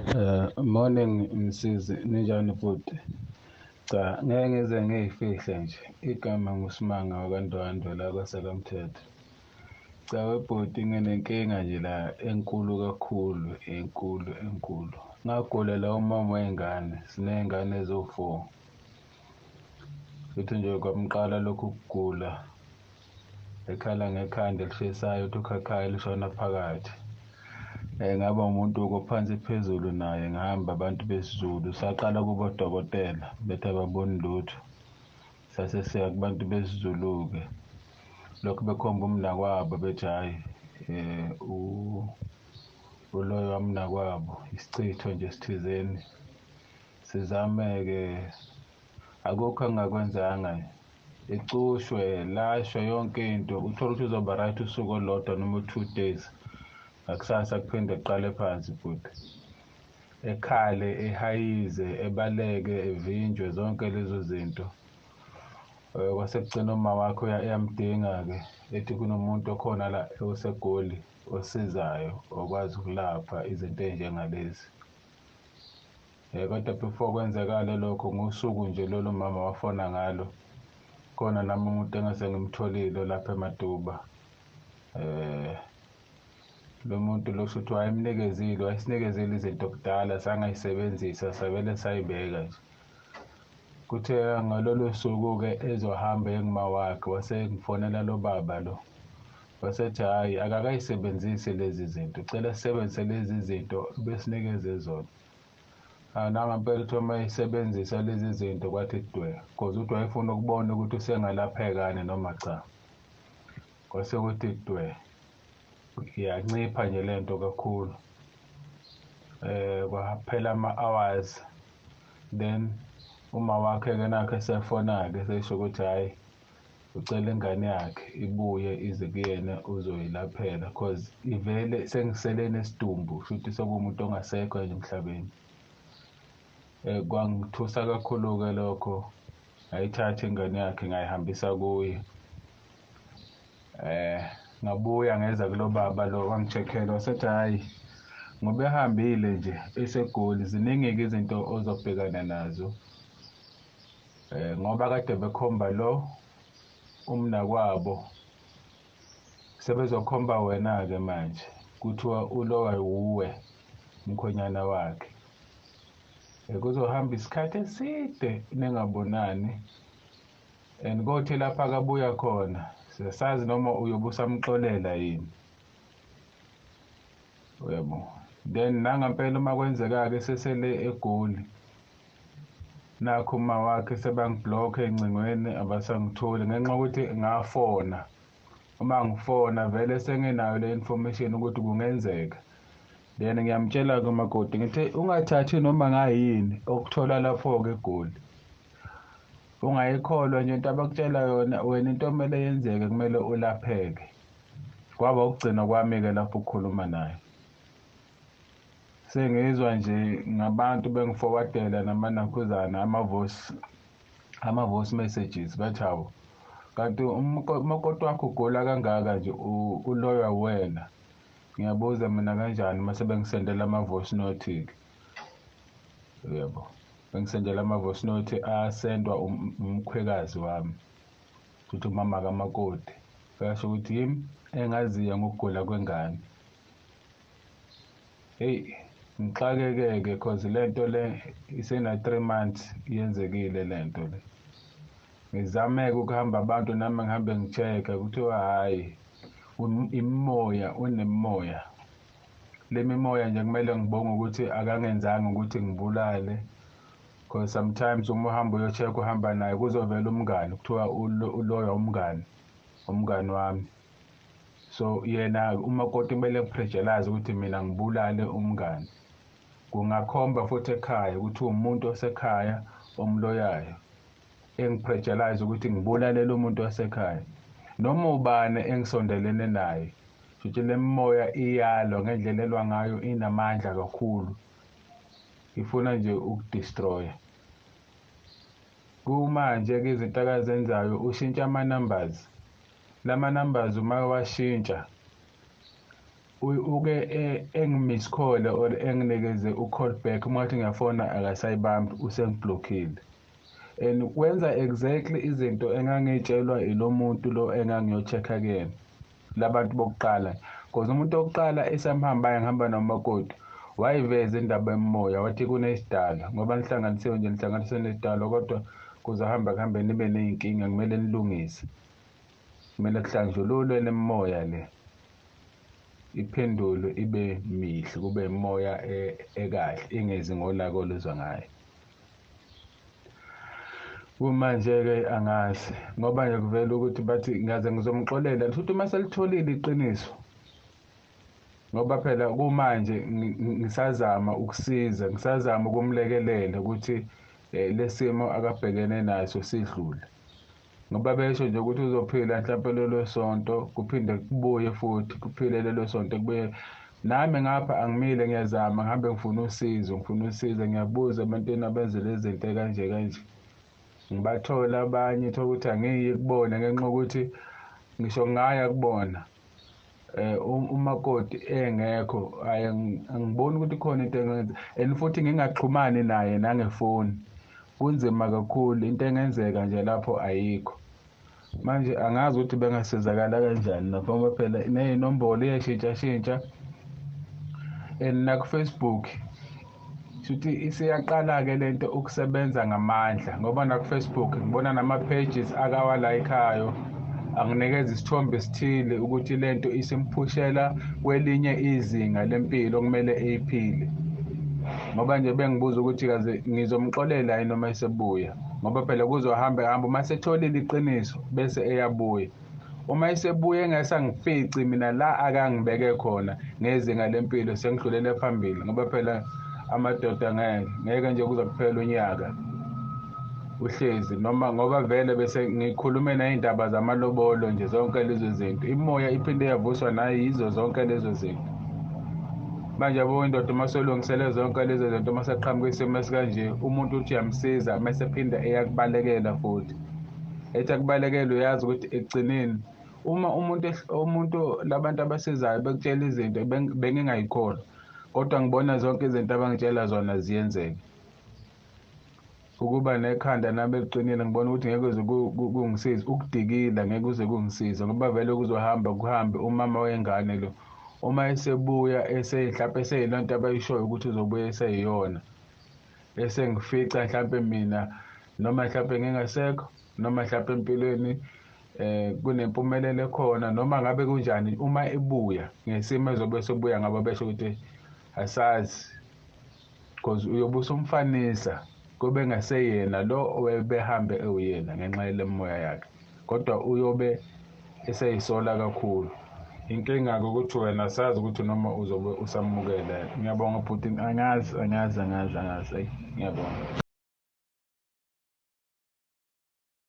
Morning Msizi, ninjani bhuti? Cha, ngeke ngize ngiyifihle nje. Igama nguSimanga wakaNdwandwe la kwaSakamthetho. Cha webhuti, nginenkinga nje la enkulu kakhulu, enkulu enkulu. Ngagulela umama wey'ngane, siney'ngane eziwu-four. Futhi nje kwamqala lokhu kugula, ekhala ngekhanda elishisayo, uthi ukhakhayi lushona phakathi. Ngaba umuntu ophansi phezulu naye, ngihamba abantu besiZulu, saqala kubo dokotela bethi ababoni lutho, sase siya kubantu besiZulu-ke, lokhu bekhomba umnakwabo bethi hhayi, uloyo wamnakwabo isichitho nje sithizeni. Sizame-ke, akukho engingakwenzanga, icushwe lashwe yonke into, uthole ukuthi uzoba right usuku olulodwa noma u-2 days, ngakusasa kuphinde kuqale phansi futhi, ekhale, ehayize, ebaleke, evinjwe, zonke lezo zinto. Kwase kugcina uma wakhe uyamdinga-ke, ethi kunomuntu okhona la oseGoli osizayo okwazi ukulapha izinto ey'njengalezi. Kodwa before kwenzakale lokho, ngosuku nje lolu mama wafona ngalo, khona nami umuntu engase ngimtholile lapha eMatuba. Lo muntu lo kusho ukuthi wayemnikezile, wayesinikezile izinto kudala, sangayisebenzisa, sabele sayibeka nje. Kuthe ngalolo suku-ke ezohamba enguma wakhe, wase ngifonela lo baba lo, wasethi hhayi, akakayisebenzisi lezi zinto, ucela sisebenzise lezi zinto besinikeze zona. Nangempela uthi uma eyisebenzisa lezi zinto kwathi dwe, cause uthi wayefuna ukubona ukuthi usengalaphekani noma cha. Kwase kuthi dwe, iyancipha nje lento kakhulu. Kwaphela ama-hours, then uma wakhe-ke nakho esefona-ke sesho ukuthi hhayi, ucela ingane yakhe ibuye ize kuyena uzoyilaphela, cause ivele sengisele nesidumbu, shuthi sekuwumuntu ongasekho nje emhlabeni. Kwangithusa kakhulu-ke lokho, ngayithatha ingane yakhe ngayihambisa kuye. Ngabuya ngeza kulo baba lo, wangi-check-ela, wasethi hhayi, ngoba ehambile nje eseGoli, ziningi-ke izinto ozobhekana nazo. Ngoba kade bekhomba lo umnakwabo, sebezokhomba wena-ke manje, kuthiwa ulowa wuwe umkhwenyana wakhe. Kuzohamba isikhathi eside ningabonani, and kothi lapha akabuya khona siyasazi noma uyobe usamxolela yini, uyabo. Then nangampela uma kwenzeka-ke sesele eGoli, nakho uma wakhe sebangi-block ey'ncingweni, abasangitholi ngenxa yokuthi ngafona. Uma ngifona vele senginayo le information ukuthi kungenzeka. Then ngiyamtshela-ke umakoti, ngithi ungathathi noma ngayini okuthola lapho-ke eGoli, ungayikholwa nje into abakutshela yona wena, into okumele yenzeke kumele ulapheke. Kwaba ukugcina kwami-ke lapho ukukhuluma naye. Sengizwa nje ngabantu bengifowadela namanakhuzana ama-voice messages, bathi hawu, kanti umakoti wakho ugula kangaka nje, uloywa wena. Ngiyabuza mina kanjani mase bengisendela ama-voice note-ke, uyabo, bengisendela ama-voice note asendwa umkhwekazi wami, futhi umama kamakoti, uyasho ukuthi yimi engaziyo ngokugula kwengane. Hey, ngixakeke-ke cause lento le isena 3 months yenzekile lento le. Ngizame-ke ukuhamba abantu nami ngihambe ngi-check-a, kuthiwa hhayi, imimoya, unemimoya. Le mimoya nje kumele ngibonge ukuthi akangenzanga ukuthi ngibulale, cause sometimes uma uhamba uyo-check uhamba naye kuzovela umngani, kuthiwa uloya umngani, umngani wami. So yena umakoti kumele ngi-pressurize ukuthi mina ngibulale umngani. Kungakhomba futhi ekhaya ukuthi umuntu osekhaya omloyayo, engi-pressurize ukuthi ngibulale lo muntu wasekhaya noma ubani engisondelene naye. Futhi le mimoya iyalwa ngendlela elwa ngayo, inamandla kakhulu, ifuna nje uku-destroy. Kumanje-ke izinto akazenzayo, ushintsha ama-numbers. Lama numbers uma washintsha Uke engimiss call or enginikeze u-call back, uma ngathi ngiyafona akasayibambi, usengiblockile. And wenza exactly izinto engangiy'tshelwa ilo muntu lo engangiyo-check-a kuyena, labantu bokuqala. Because umuntu wokuqala esamhambayo ngihamba nomakoti, wayiveza indaba yomoya, wathi kunesidalwa, ngoba nihlanganisiwe nje, nihlanganiswe nesidalwa, kodwa kuzohamba kuhambe nibe ney'nkinga, kumele nilungise, kumele kuhlanjululwe nemimoya le, iphendulwe ibe mihle, kube imoya ekahle, ingezi ngolaka oluzwa ngayo. Kumanje-ke angazi, ngoba nje kuvela ukuthi bathi ngaze ngizomxolela, futhi uma selitholile iqiniso, ngoba phela kumanje ngisazama ukusiza, ngisazama ukumlekelela ukuthi lesimo akabhekene naso sidlule. Ngoba besho nje ukuthi uzophila mhlampe lelo sonto, kuphinde kubuye futhi kuphile lelo sonto kubuye. Nami ngapha angimile, ngiyazama, ngihambe ngifuna usizo, ngifuna usizo, ngiyabuza ebantwini abenze lezi zinto kanje kanje. Ngibathola abanye, thola ukuthi angiyi kubona ngenxa yokuthi ngisho ngingaya kubona umakoti engekho, angiboni ukuthi khona into engenza, and futhi ngingaxhumani naye nangefoni, kunzima kakhulu. Into engenzeka nje lapho ayikho. Manje angazi ukuthi bengasizakala kanjani lapho, ngoba phela ney'nombolo iyashintshashintsha, and naku-Facebook shuthi isiyaqala-ke lento ukusebenza ngamandla, ngoba naku-Facebook ngibona nama-pages akawalayikhayo anginikeza isithombe esithile ukuthi lento isimphushela kwelinye izinga lempilo okumele eyiphile. Ngoba nje bengibuza ukuthi kaze ngizomxolela yini noma esebuya, ngoba phela kuzohamba hamba uma setholile iqiniso bese eyabuya. Uma esebuya engasangifici mina la akangibeke khona ngezinga lempilo, sengidlulele phambili, ngoba phela amadoda ngeke nje kuze kuphele unyaka uhlezi, noma ngoba vele bese ngikhulume ney'ndaba zamalobolo nje, zonke lezo zinto, imoya iphinde yavuswa nayo yizo zonke lezo zinto. Manje yabo indoda uma solungisele zonke lezo zinto, uma seqhamuka isimo esikanje, umuntu uthi uyamsiza mese ephinde eyakubalekela futhi, ethi akubalekele, uyazi ukuthi ekugcineni uma umuntu labantu abasizayo bekutshela izinto bengingayikholwa, kodwa ngibona zonke izinto abangitshela zona ziyenzeka. Ukuba nekhanda nami eliqinile, ngibona ukuthi ngeke kuze kungisize, ukudikila ngeke kuze kungisize, ngoba vele kuzohamba kuhambe umama wengane lo, uma esebuya mhlampe eseyilonto abayishoyo ukuthi uzobuya eseyiyona, esengifica mhlampe mina, noma mhlampe ngingasekho, noma mhlampe empilweni kunempumelelo ekhona, noma ngabe kunjani, uma ebuya ngesimo ezobe sebuya ngabo besho ukuthi asazi, because uyobe usumfanisa kube ngaseyena lo obehambe ewuyena ngenxa yalemoya yakhe, kodwa uyobe eseyisola kakhulu. Inkinga-ke ukuthi wena sazi ukuthi noma uzobe usamukela. Ngiyabonga bhuti, angazi, ngiyabonga.